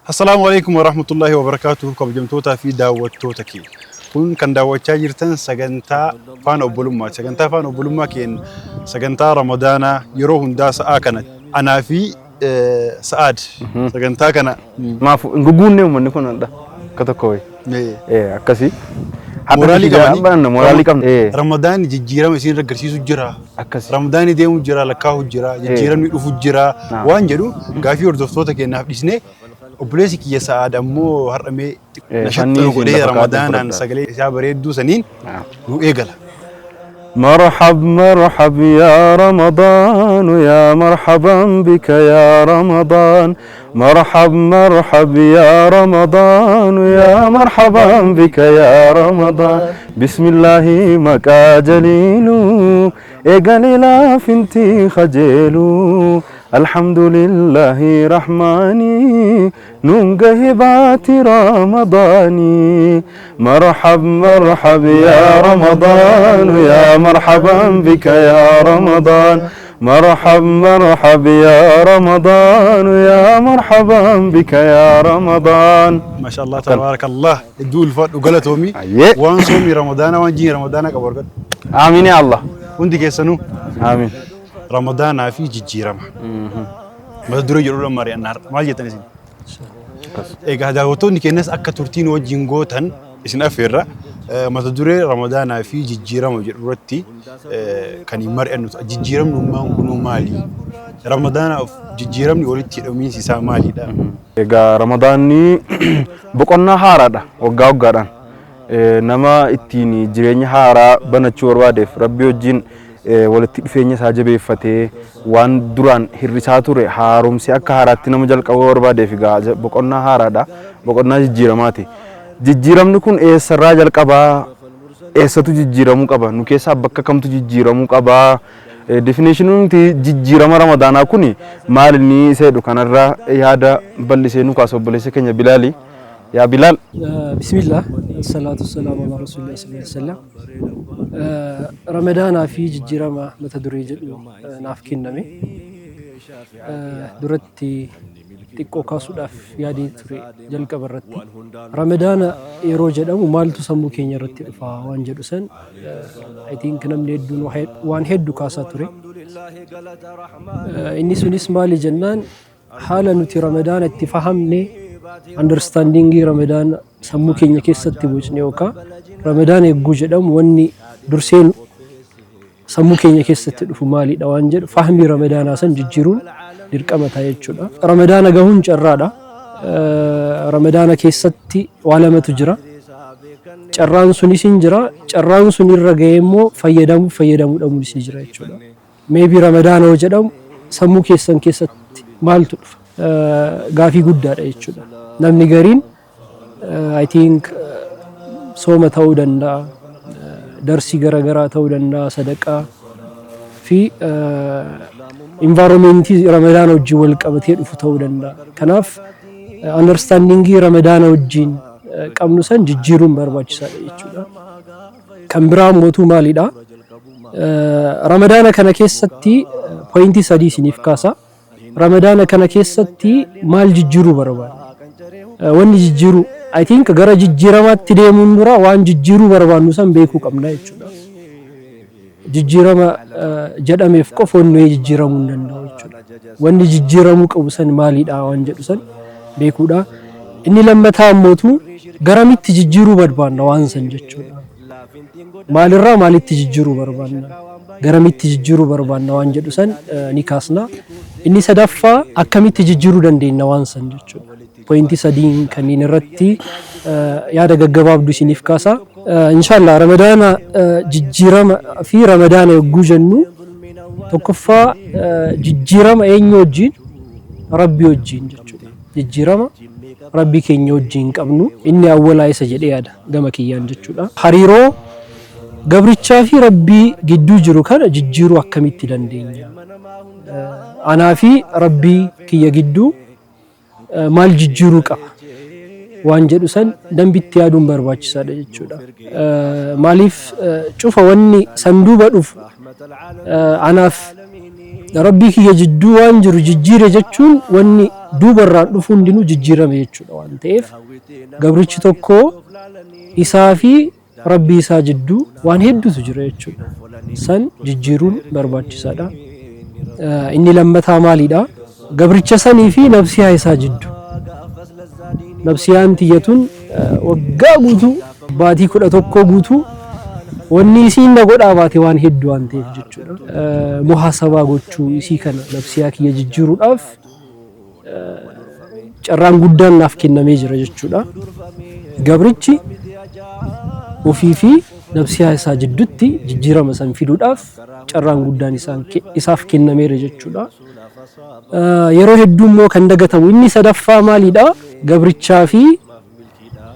Assalaamu alaikum warahmatullahi wabarakaatuh, kabajamtootaa fi daawwattoota keenya. Kun kan daawwachaa jirtan sagantaa Faana Obbolummaati. Sagantaa Faana Obbolummaa keenya sagantaa Ramadaanaa yeroo hundaa sa'aa kana anaa fi Sa'aad sagantaa kana. Maaf hin guguunne uummanni kun hadha akka tokko wayi. Akkasii. Mooraalii qabanii. Bananna mooraalii qabna. Ramadaanni jijjiirama isin agarsiisu jira. Akkasii. Ramadaanni deemu jira, lakkaa'u jira, jijjiiramni dhufu jira waan jedhu gaafii hordoftoota keenyaaf dhisnee, obboleessi kiyya Sa'aad ammoo har'a mee nashaxxanu fannii godhee isin lafa kaa'atan Ramadaanaan fudhadhaa. Sagalee isaa bareedduu saniin nu eegala. مرحب مرحب يا رمضان، يا مرحبا بك يا رمضان. مرحب مرحب يا رمضان، يا مرحبا بك يا رمضان. بسم الله maqaa jaliilu eegalee laafinti khajeelu. الحمد لله رحماني nuun gahe baati رمضاني. مرحب مرحب يا رمضان، يا مرحبا بك يا رمضان. مرحب مرحب يا رمضان، يا مرحبا بك يا رمضان. Maasha Allah, tabaarakallah, hedduu ulfaadhu, galatoomi. Ayyee. Waan soomii Ramadaanaa, waan ji'i Ramadaanaa qabu argadhu. آمين يا الله. Hundi keessanuu آمين. Ramadaanaa fi jijjiirama mata duree jedhuudhaan mari'annaa har'a. Maal jettan isin? Egaa daawwattoonni keenyas akka turtiin wajjin gootan isin affeerra. Mata duree Ramadaanaa fi jijjiirama jedhu irratti kan hin mari'annu ta'a. Jijjiiramni ummaan kunuu maali? Ramadaanaaf jijjiiramni walitti hidhamiinsi isaa maalidha? Egaa Ramadaanni boqonnaa haaraadha waggaa waggaadhaan. Nama ittiin jireenya haaraa banachuu barbaadeef, Rabbii wajjin walitti dhufeenya isaa jabeeffatee, waan duraan hir'isaa ture haaromsee akka haaraatti nama jalqabuu barbaadeef, egaa boqonnaa haaraadha. Boqonnaa jijjiiramaati. Jijjiiramni kun eessarraa jalqabaa? Eessatu jijjiiramuu qaba? Nu keessaa bakka kamtu jijjiiramuu qabaa? Definition jijjiirama Ramadaanaa kun maal inni isa jedhu kanarraa yaada bal'isee nu kaasa obboleessa keenya Bilaali. Yaa Bilaal. Bismillah, salaatu wasalaamu ala rasuulillah sallallahu alaihi wasallam. Ramadaanaa fi jijjiirama mata duree jedhu naaf kenname. Duratti xiqqoo kaasuudhaaf yaadee ture jalqaba irratti. Ramadaana yeroo jedhamu maaltu sammuu keenya irratti dhufa waan jedhu san, I think namni hedduun waan hedduu kaasaa ture. Inni sunis maali jennaan, haala nuti Ramadaana itti fahamne, understandingii Ramadaana sammuu keenya keessatti bocne, yookaan Ramadaana eegguu jedhamu wanni dursee sammuu keenya keessatti dhufu maalidha waan jedhu, fahmii Ramadaanaa san jijjiiruun dirqama ta'a jechuudha. Ramadaana gahuun carraadha. Ramadaana keessatti waa lamatu jira. Carraan sunis hin jira. Carraan sun irra ga'ee immoo fayyadamuu fayyadamuu dhabuunis ni jira jechuudha. Maybe Ramadaana yoo jedhamu sammuu keessan keessatti maaltu dhufa? Gaafii guddaadha jechuudha. Namni gariin, I think, sooma ta'uu danda'a, darsii garaagaraa ta'uu danda'a, sadaqaa fi environmentii Ramadaana wajjin wal qabatee dhufu ta'uu danda'a. Kanaaf understandingii Ramadaana wajjin qabnu san jijjiiruun barbaachisaadha jechuudha. Kan biraa mootuu maalidha? Ramadaana kana keessatti pointii sadii isiniif kaasa. Ramadaana kana keessatti maal jijjiiruu barbaanna? Wanni jijjiiruu, I think, gara jijjiiramaatti deemuun dura waan jijjiiruu barbaannu san beekuu qabna jechuudha. Jijjiirama jedhameef qofa wanni jijjiiramuu hin danda'u jechuudha. Wanni jijjiiramuu qabu san maalidha waan jedhu san beekuudha. Inni lammataa ammootu garamitti jijjiiruu barbaanna waan san jechuudha. Maalirraa maalitti jijjiiruu barbaanna? Garamitti jijjiiruu barbaanna waan jedhu san ni kaasna. Inni sadaffaa akkamitti jijjiiruu dandeenya waan san jechuudha. Pointii sadiin kanneen irratti yaada gaggabaabduu isiniif kaasa. Inshallah, Ramadaana jijjiirama fi Ramadaana yogguu jennu, tokkoffaa jijjiirama eenyu wajjin? Rabbii wajjin jechuudha. Jijjiirama Rabbii keenya wajjin qabnu inni awwalaa isa jedhee yaada gama kiyyaan jechuudha. Hariiroo gabrichaa fi Rabbii gidduu jiru kana jijjiiruu akkamitti dandeenya? Anaa fi Rabbii kiyya gidduu maal jijjiiruu qaba waan jedhu san dambitti yaaduun barbaachisaadha jechuudha. Maaliif cufa wanni sanduuba dhufu anaaf Rabbii kiyya jidduu waan jiru jijjiire jechuun wanni duubarraan dhufu hundinuu jijjiirame jechuudha waan ta'eef, gabrichi tokko isaa fi Rabbii isaa jidduu waan hedduutu jira jechuudha. San jijjiiruun barbaachisaadha. Inni lammataa maalidha? Gabricha sanii fi nafsiyaa isaa jidduu. Nafsiyaan tiyyatun waggaa guutuu, baatii 11 guutuu wanni isiin na godhaa baate waan hedduu waan ta'eef jechuudha. Muhaasabaa gochuu isii kana, nafsiyaa kiyya jijjiiruudhaaf carraan guddaan naaf kennamee jira jechuudha. Gabrichi ofii fi nafsiyaa isaa jidduutti jijjiirama san fiduudhaaf carraan guddaan isaaf kennameera jechuudha. Yeroo hedduu immoo kan dagatamu inni sadaffaa maalidha? Gabrichaa fi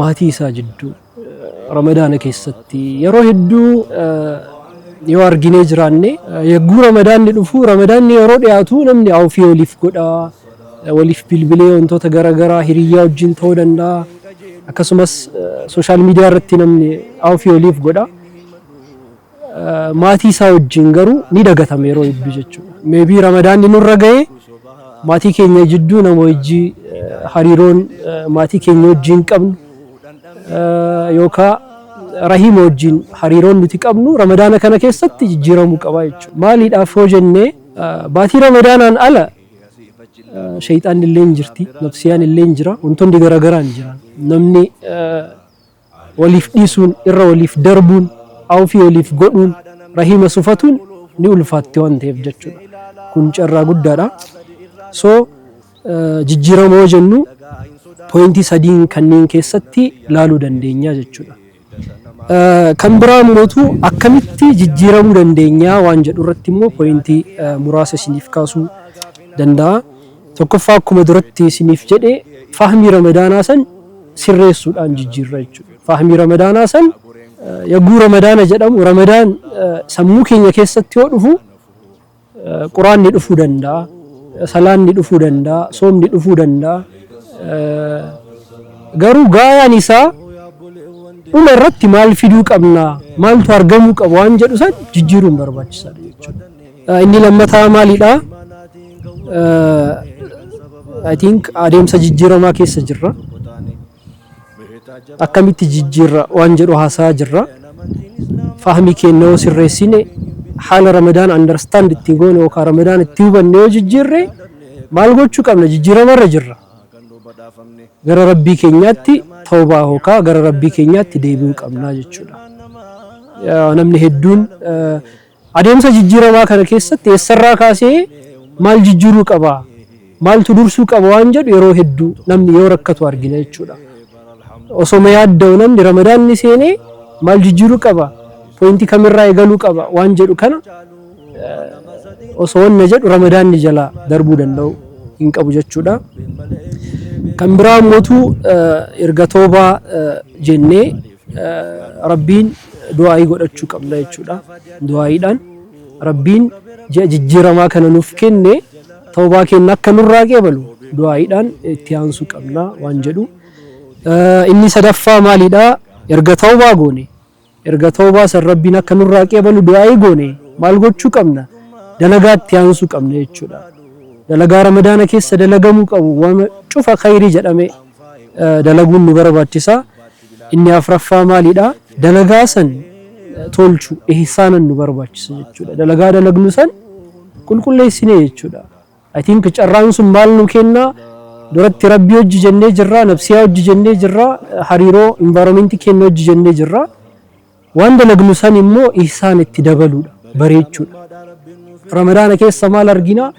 maatii isaa jidduu Ramadaana keessatti yeroo hedduu yoo arginee jiraanne, yegguu Ramadaanni dhufu, Ramadaanni yeroo dhiyaatu, namni awfii waliif godha, waliif bilbilee, wantoota garaagaraa hiriyyaa wajjin ta'uu danda'a, akkasumas social media irratti namni awfii waliif godha. Maatii isaa wajjin garuu ni dagatama yeroo hedduu jechuudha. Maybe Ramadaanni nurra ga'e, maatii keenya jidduu nama wajjii hariiroon maatii keenya wajjin qabnu yookaan rahiima wajjin hariiroon nuti qabnu Ramadaana kana keessatti jijjiiramuu qaba jechuudha. Maaliidhaaf yoo jennee, baatii Ramadaanaan ala shayxaanni illee hin jirti, nafsiyaan illee hin jira, wantoonni garaagaraa hin jiran. Namni waliif dhiisuun, irra waliif darbuun, awfii waliif godhuun, rahiima sufatuun ni ulfaatti waan ta'eef jechuudha. Kun carraa guddaadha. So jijjiirama yoo jennu pointii sadiin kanneen keessatti laaluu dandeenya jechuudha. Kan biraa immoo akkamitti jijjiiramuu dandeenya waan jedhu irratti immoo pointii muraasa isiniif kaasuu danda'a. Tokkoffaa, akkuma duratti isiniif jedhe, fahmii Ramadaanaa san sirreessuudhaan jijjiirra jechuudha. Fahmii Ramadaanaa san, yagguu Ramadaana jedhamu, Ramadaan sammuu keenya keessatti yoo dhufu, Quraanni dhufuu danda'a, salaanni dhufuu danda'a, soomni dhufuu danda'a. Garuu gaayaan isaa dhuma irratti maal fiduu qabna, maaltu argamuu qaba waan jedhu san jijjiiruun barbaachisaadha jechuudha. Inni lammataa maalidha? I think adeemsa jijjiiramaa keessa jirra. Akkamitti jijjiirra waan jedhu haasaa jirra. Fahmii keenya yoo sirreessine, haala Ramadaan understand itti goone yookaan Ramadaan itti hubanne yoo jijjiirre, maal gochuu qabna? Jijjiiramarra jirra. Gara Rabbii keenyaatti tawbaa yookaan gara Rabbii keenyaatti deebi'uu qabna jechuudha. Namni hedduun adeemsa jijjiiramaa kana keessatti eessarraa kaasee maal jijjiiruu qaba, maaltu dursuu qaba waan jedhu yeroo hedduu namni yoo rakkatu argina jechuudha. Osoma yaadda'u namni Ramadaanni seenee maal jijjiiruu qaba, pointii kamirraa eegaluu qaba waan jedhu kana osoo wanna jedhu Ramadaanni jalaa darbuu danda'u hin qabu jechuudha. Kan biraa immoo erga toobaa jennee Rabbiin du'aayii godhachuu qabna jechuudha. Du'aayiidhaan Rabbiin ji'a jijjiiramaa kana nuuf kenne tawbaa keenya akka nurraa qeebalu du'aayiidhaan itti aansuu qabna waan jedhu. Inni sadaffaa maalidha? Erga tawbaa goone, erga tawbaa san Rabbiin akka nurraa qeebalu du'aayii goone, maal gochuu qabna? Dalagaa itti aansuu qabna jechuudha. Dalagaa Ramadaana keessa dalagamuu qabu waan cufa khayrii jedhame dalaguun nu barbaachisa. Inni afraffaa maalidha? Dalagaa san tolchu, ihsaanan nu barbaachisa jechuudha. Dalagaa dalagnu san qulqulleessinee jechuudha. I think carraan sun maal nu kenna? Duratti Rabbii hojii jennee jirra, nafsiyaa hojii jennee jirra, hariiroo environmentii keenya hojii jennee jirra. Waan dalagnu san immoo ihsaan itti dabaluudha, bareechuudha. Ramadaana keessa maal argina?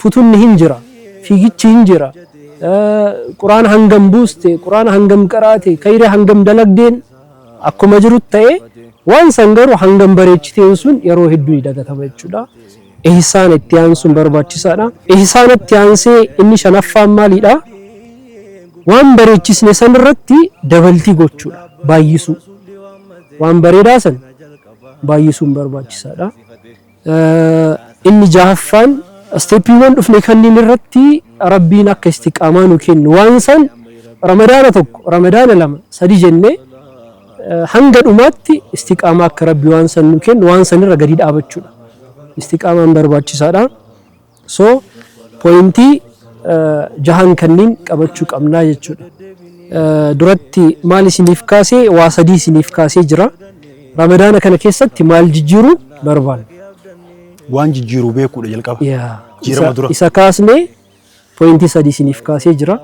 Futunni hin jira, fiigichi hin jira. Quraana hangam buuste, Quraana hangam qaraate, khayrii hangam dalagdeen akkuma jirutti ta'e, waan san garuu hangam bareechiteen sun yeroo hedduu ni dagatama jechuudha. Ihsaan itti aansuun barbaachisaadha. Ihsaan itti aansee inni shanaffaan maalidha? Waan bareechisne san irratti dabaltii gochuudha, baay'isuu. Waan bareedaa san baay'isuun barbaachisaadha. Inni jahaffaan, stepiiwwan dhufne kanneen irratti Rabbiin akka istiqaamaa nu kennu, waan san Ramadaana tokko, Ramadaana lama, sadi jennee hanga dhumaatti istiqaamaa akka Rabbi waan san nu kennu, waan san irra gadi dhaabachuudha. Istiqaamaan barbaachisaadha. So pointii Jahan kanniin qabachuu qabnaa jechuudha. Duratti maal isiniif kaasee? Waa sadii isiniif kaasee jira. Ramadaana kana keessatti maal jijjiiruu barbaanna? Waan jijjiiruu beekuudha jalqaba. Yaa. Jijjiirama Isa, dura. isa kaasnee pointii sadii isiniif kaasee jira.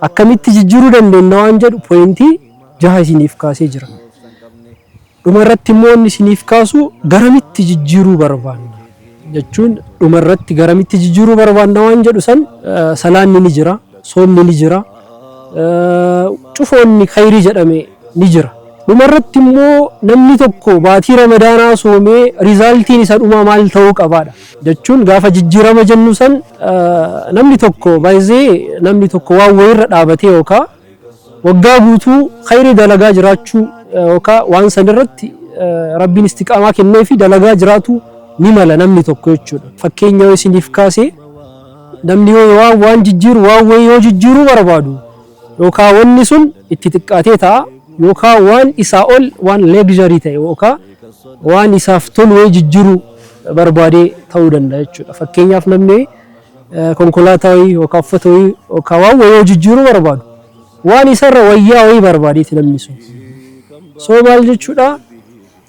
Akkamitti jijjiiruu dandeenya waan jedhu pointii jaha isiniif kaasee jira. Dhumarratti immoo inni isiniif kaasu garamitti jijjiiruu barbaanna jechuun, dhumarratti garamitti jijjiiruu barbaanna waan jedhu san, salaanni ni jira, soomni ni jira, cufoonni khayrii jedhame ni jira. Dhumarratti immoo namni tokko baatii Ramadaanaa soomee resultiin isa dhumaa maal ta'uu qabaadha jechuun, gaafa jijjiirama jennu san namni tokko baay'ee, namni tokko waan wayirra dhaabatee yookaan waggaa guutuu khayrii dalagaa jiraachuu yookaan waan san irratti Rabbiin istiqaamaa kennee fi dalagaa jiraatu ni mala namni tokko jechuudha. Fakkeenya yoo isiniif kaase, namni yoo waan jijjiiru, waan wayii yoo jijjiiruu barbaadu, yookaan wanni sun itti xiqqaatee ta'a yookaan waan isaa ol, waan luxury ta'e yookaan waan isaaf tolu wayii jijjiiruu barbaadee ta'uu danda'a jechuudha. Fakkeenyaaf, namni konkolaataa wayii yookaan uffata wayii yookaan waan wayii yoo jijjiiruu barbaadu, waan isarra wayyaa wayii barbaadeeti namni sun. So maal jechuudha?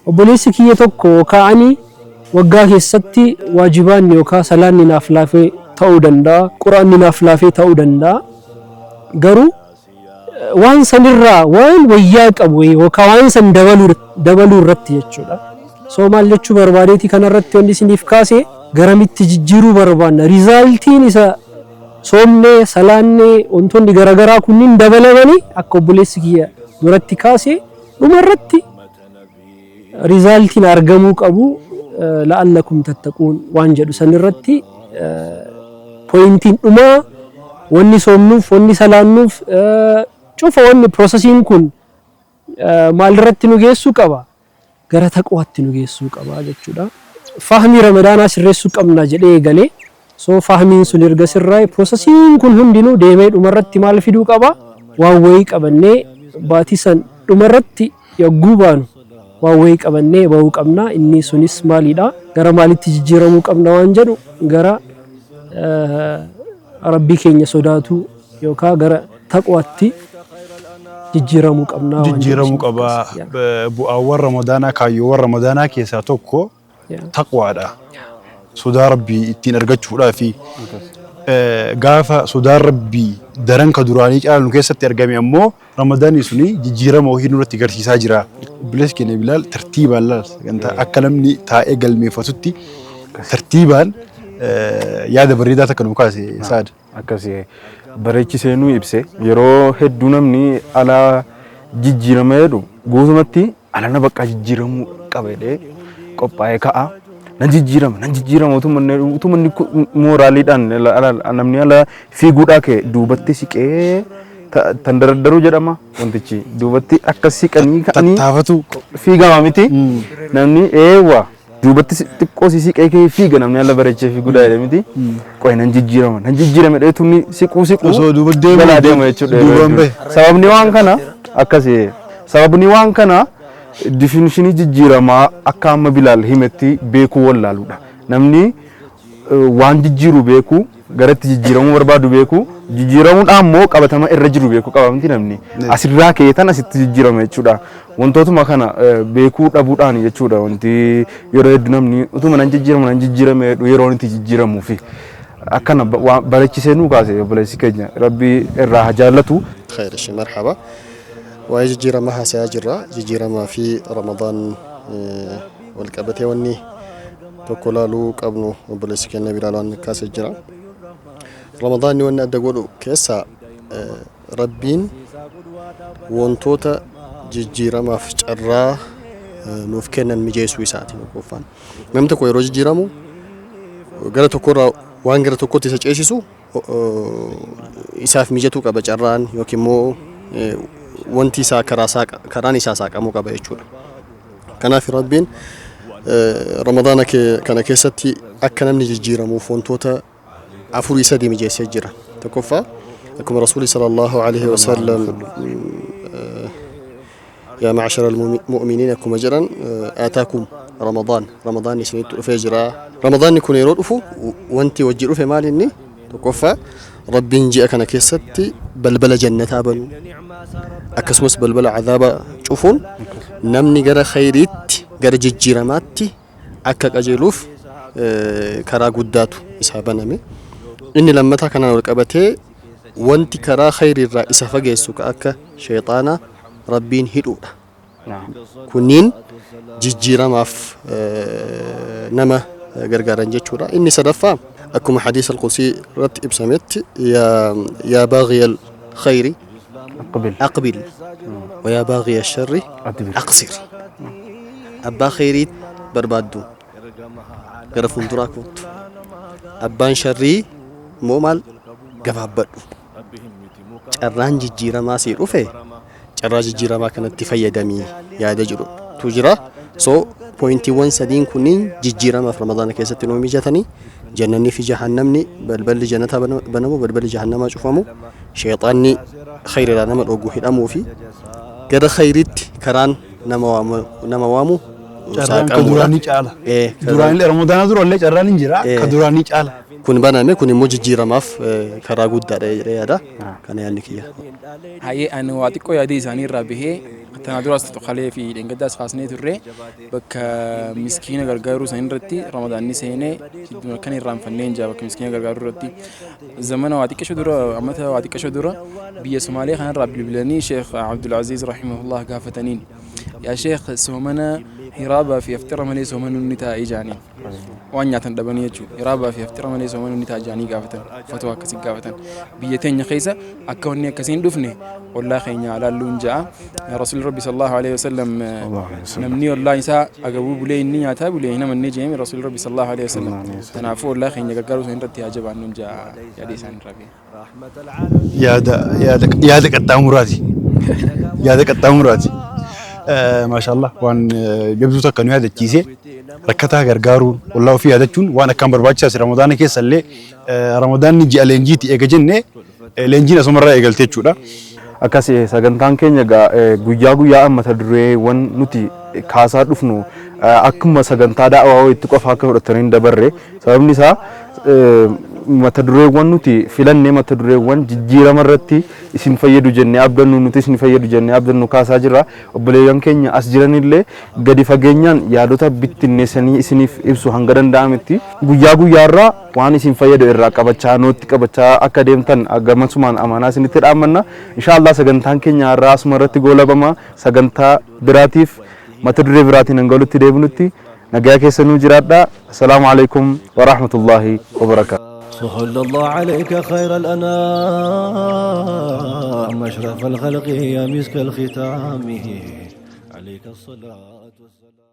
Obboleessi kiyya tokko yookaan ani waggaa keessatti waajibaanni yookaan salaanni naaf laafee ta'uu danda'a, quraanni naaf laafee ta'uu danda'a. Garuu waan sanirraa waan wayyaa qabu yookaan waan san dabaluu irratti jechuudha. So maal jechuu barbaadeeti kanarratti wanti isiniif kaase, garamitti jijjiiruu barbaanna? Resultiin isa soomnee, salaannee, wantoonni garaagaraa kunniin dabalamanii, akka obboleessi kiyya duratti kaase, dhumarratti resultiin argamuu qabu la'allakum tattaquun waan jedhu sanirratti, pointiin dhumaa wanni soomnuuf, wanni salaannuuf, cufa wanni processiin kun maalirratti nu geessuu qaba? Gara taqwaatti nu geessuu qaba jechuudha. Fahmii Ramadaanaa sirreessuu qabna jedhee eegalee, so fahmiin sun erga sirraa'e, processiin kun hundinuu deemee dhumarratti maal fiduu qaba? Waan wayii qabannee baatii san dhumarratti yogguu baanu waan wayii qabannee bahuu qabna. Inni sunis maalidha? Gara maalitti jijjiiramuu qabna waan jedhu, gara Rabbii keenya sodaatu yookaan gara taqwaatti jijjiiramuu qabna waan jedhu Jijjiiramuu isiniif qaba. kaase. Bu'aawwan Ramadaanaa, kaayyoowwan Ramadaanaa keessaa tokko taqwaadha. Sodaa Rabbii ittiin argachuudhaa fi gaafa sodaan Rabbii daran ka duraanii caalu nu keessatti argame ammoo, Ramadaanni suni jijjiirama wahii nurratti agarsiisaa jira. Obboleessi keenya Bilaal tartiibaan laal, sagantaa akka namni taa'ee galmeeffatutti tartiibaan yaada bareedaa takka nu kaase, Saad. Akkasii bareechisee nu ibse. Yeroo hedduu namni ala jijjiirama jedhu guutumatti alana bakka jijjiiramuu qaba jedhee qophaa'ee ka'a. Nan jijjiirama, nan jijjiirama, utuma inni moraliidhaan namni ala fiiguudhaa ka'e, duubatti siqee tandardaruu jedhama wantichi, duubatti akka siqanii ka'anii Tattaafatu. fiigama miti, namni eewwa duubatti xiqqoo si siqee ka'ee fiiga. Namni ala bareechee fiiguudhaa jedhe miti, qoy nan jijjiirama, nan jijjiirama jedhee tunni siquu siquu Osoo duuba deemu jalaa deema jechuudha yeroo duubaan hedduu. bahe. Sababni waan kana akkasi, sababni waan kana definitionii jijjiiramaa akka amma Bilaal himetti beekuu wallaaluudha. Namni waan jijjiiru beeku, garatti jijjiiramuu barbaadu beeku, jijjiiramuudhaan immoo qabatama irra jiru beekuu qaba miti? Namni asirraa ka'ee tan asitti jijjiirama jechuudha. Wantootuma kana beekuu dhabuudhaan jechuudha wanti yeroo hedduu namni utuma nan jijjiirama, nan jijjiirame jedhu yeroo itti jijjiiramuu fi akkana waan bareechisee nuu kaase obboleessi keenya, Rabbi irraa haa jaallatu. Khayr, ishi marhaba. Waa'ee jijjiiramaa haasayaa jirra. Jijjiiramaa fi Ramadaan wal qabatee wanni tokko laaluu qabnu, obboleessi keenya Bilaal waan kaasee jira. Ramadaanni wanni adda godhu keessaa Rabbiin wantoota jijjiiramaaf carraa nuuf kennan mijeessuu isaati tokkoffaan. Namni tokko yeroo jijjiiramu gara tokkorraa waan gara tokkotti isa ceesisu isaaf mijatuu qaba, carraan yookiin immoo wanti isaa karaan isaa saaqamuu qaba jechuudha. Kanaaf Rabbiin Ramadaana kana keessatti akka namni jijjiiramuuf wantoota afurii sadii mijeessee jira. Tokkoffaa, akkuma Rasuulli sallallahu alaihi wasallam "yaa ma'ashara al-mu'miniin" akkuma jedhan, "aataakum Ramadaan", Ramadaan isinitti dhufee jira. Ramadaanni kun yeroo dhufu wanti wajji dhufe maal inni? Tokkoffaa, Rabbiin ji'a kana keessatti balbala jannataa banuu akkasumas balbala azaabaa cufuun namni gara khayriitti gara jijjiiramaatti akka qajeeluuf karaa guddaatu isaa baname. Inni lammataa kanaan wal qabatee wanti karaa khayriirraa isa fageessu ka akka sheexaanaa Rabbiin hidhuudha. Kunniin jijjiiramaaf nama gargaaran jechuudha. Inni sadaffaa akkuma hadiisa al-Qudsii irratti ibsametti yaa baaghiya al-khayri Aqbil. aqbil wa yaa baaghiya sharri Adbir. aqsir. Abbaa khayrii barbaaddu gara fuulduraa koottu. Abbaan sharrii immoo maal gabaabbadhu. Carraan jijjiiramaa sii dhufe carraa jijjiiramaa kanatti fayyadamii yaada jedhutu jira. So pointiiwwan sadiin kunniin jijjiiramaaf Ramadaana keessatti nuu mijatanii jannanni fi jahannamni balballi jannataa banamu balballi jahannamaa cufamu sheexaanni khayriidhaa nama dhoogu hidhamuu fi gara khayriitti karaan nama waamu nama waamu Carraan ka saaqamuudha. duraanii caala. Duraanii Ramadaana dura illee carraan hin jira. Ka duraanii caala. Kun baname kun immoo jijjiiramaaf karaa guddaadha jedhee yaada. Kana yaadni kiyya. Hayyee, ani waa xiqqoo yaadii isaanii irraa bahee tana duraas kalee fi dheengaddaas kaasnee turre bakka miskiina gargaaruu isaanii irratti Ramadaanni seenee jidduu kan irraanfannee hin jira bakka miskiina gargaaruu irratti. Zamana waa xiqqasho dura, ammata waa xiqqasho dura, biyya Somaalee kanarraa bilbilanii Sheekh Abdulaziz rahimahullah gaafataniin, "Yaa Sheekh, soomana hiraabaa fi aftira malee soomanuun ni ta'a?" jaaniin. Waan nyaatan dhabanii jechuudha. Hiraabaa fi aftira malee soomanuun ni ta'a jaanii gaafatan. Fatwa akkasii gaafatan. Biyya teenya keessa akka wanni akkasii hin dhufne ollaa keenya alaalluun ja'a. Rasuulli Rabbi sallallahu alaihi wasallam namni ollaa isaa agabuu bulee inni nyaataa bulee hin amannee jeeme Rasuulli Rabbi sallallahu alaihi wasallam. Kanaafuu ollaa keenya gargaaruu isaanii irratti haa jabaannuun ja'a yaada isaan irraa ba'e. Yaada qaxxaamuraati. Yaada qaxxaamuraati. Maashaallah, waan jabduu takka nu yaadachiise. Rakkataa gargaaruun, ollaa ofii yaadachuun waan akkaan barbaachisaas. Ramadaana keessa illee Ramadaanni ji'a leenjiiti eega jenne, leenjiin asumarraa eegalte jechuudha. Akkas sagantaan keenya egaa guyyaa guyyaa mata dureewwan nuti kaasaa dhufnu akkuma sagantaa daawaa wayiitti qofa akka fudhatanii hin dabarre. Sababni isaa mata dureewwan nuti filannee mata dureewwan jijjiirama irratti isin fayyadu jennee abdannu, nuti isin fayyadu jennee abdannu kaasaa jirra. Obboleeyyan keenya as jiranillee gadi fageenyaan yaadota bittinneessanii isiniif ibsu. Hanga danda'ametti guyyaa guyyaarraa waan isin fayyadu irraa qabachaa, nootti qabachaa akka deemtan gammasumaan amanaa isinitti dhaammanna. Inshaallah sagantaan keenya har'aa asuma irratti goolabama. Sagantaa biraatiif mata duree biraatiin hanga walitti deebinutti nagaa keessa nuu jiraadha. Assalaamu alaikum warahmatullaahi wabarakaatu. صلى الله عليك خير الأنام، أشرف الخلق، يا مسك الختام، عليك الصلاة والسلام.